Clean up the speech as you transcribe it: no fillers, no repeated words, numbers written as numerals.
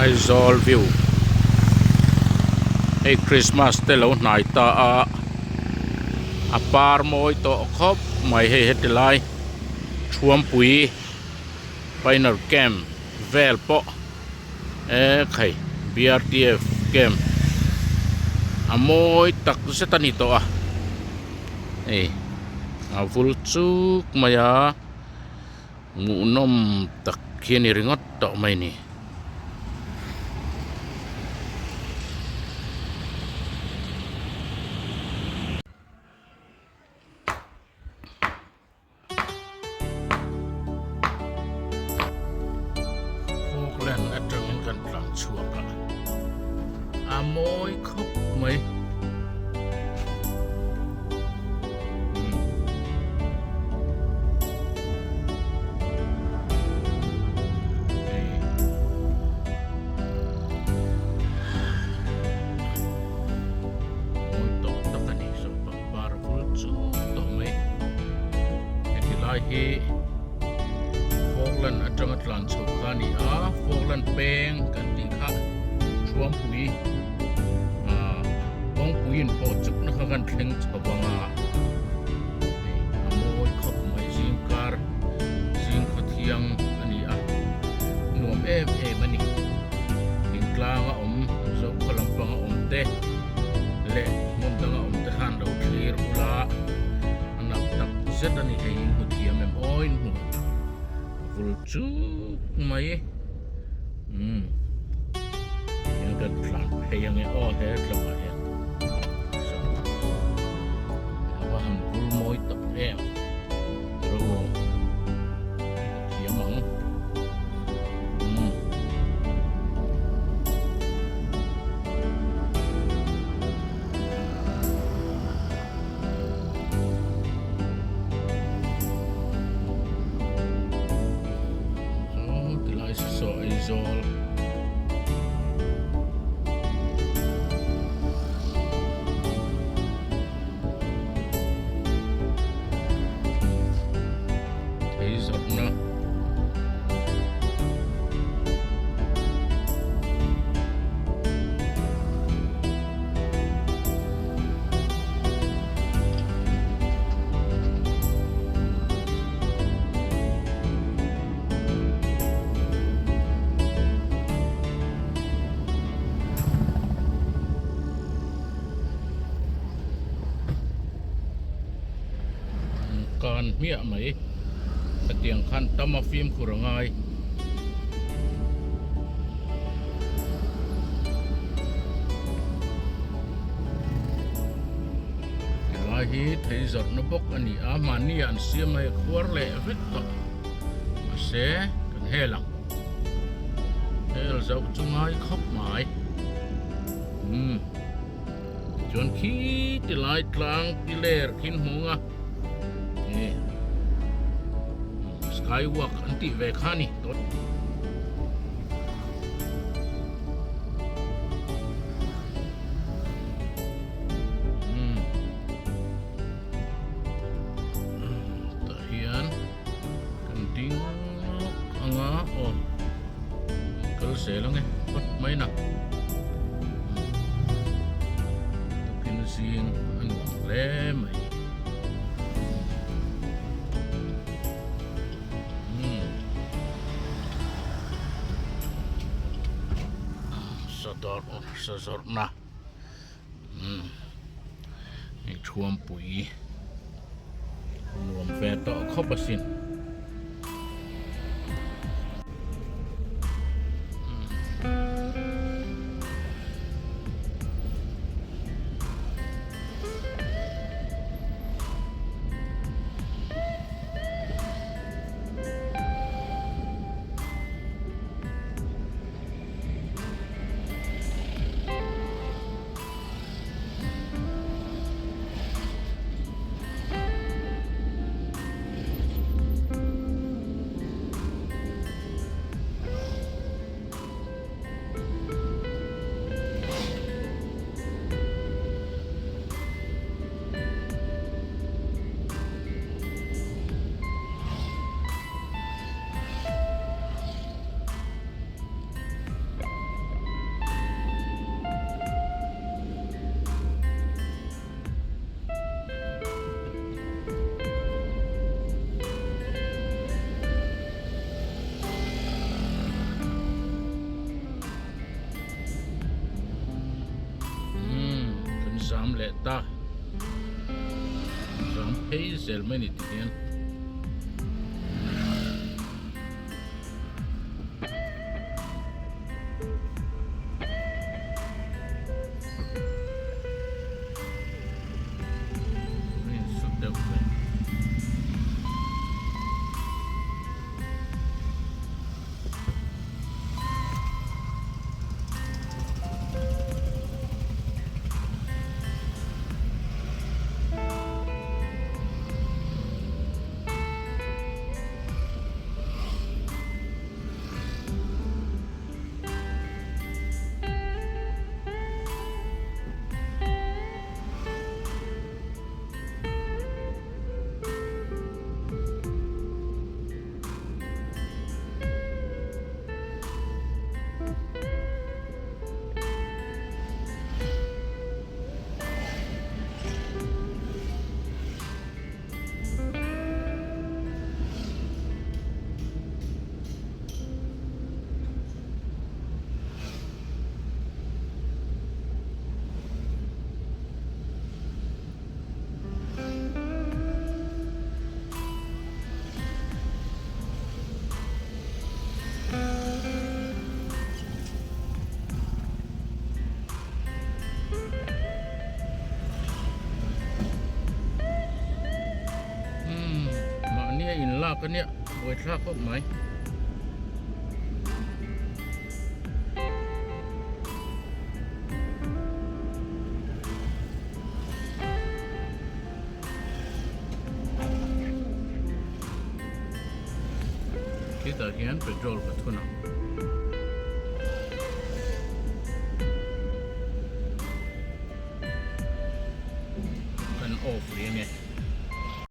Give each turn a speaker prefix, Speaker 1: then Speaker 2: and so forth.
Speaker 1: Aizawl view hei Christmas te lo hnai ta a a par mawi tawh khawp mai hei heti lai Thuampui Pioneer Camp vel pawh e khai B_R_T_F camp a mawi tak zet a ni tawh a hei a vul chuk mai a. Hmuhnawm tak hi a ni ringawt tawh mai ni. Falkland atangin kan tlang chhuak a, a mawi khawp mai. Hi Falkland atanga tlan chho kha a ni a Falkland peng kan tih kha Thuampui ah kawngpui in pawh chukna kha kan thleng chho vang a hei a mawi khawp mai zing kar zing khaw thiang a ni a nuam em em a ni thingtlang a awm zokhua lampang a awm te leh hmun danga awm te khan lo thlir ula a nalh tak zet a ni hei in hmu thiam em aw in hmu vul chuk mai. Umm hian kan tlan phei ange aw he tlangah hian saw a va han vul mawi tak em ro thiam ang umm. Saw tilai saw Aizawl thei zawrhna. Kan hmiah mai hetiang khan tam a fimkhur a ngai. Tilai hi thei zawrhna bawk a ni a, mahni ah an siam a hei khuar leh vek tawh mahse kan hel ang hel zauh chu ngai khawp mai umm chuan khi tilai tlang piler khin hmung a eh skywalk an tih ve kha a ni. Tah hian kan ding lawk anga aw kal zel ange phawt mai na tukin zing a nuam hle mai. Sa zawrhna hei thuampui nuam ve tawh khawp asin. zam leh ta zam phei zel mai ni ti hian. Umm mahni a in lak ania buaithlak khawp mai. Khitah hian petrol ka thun ang. Kan off rih ange.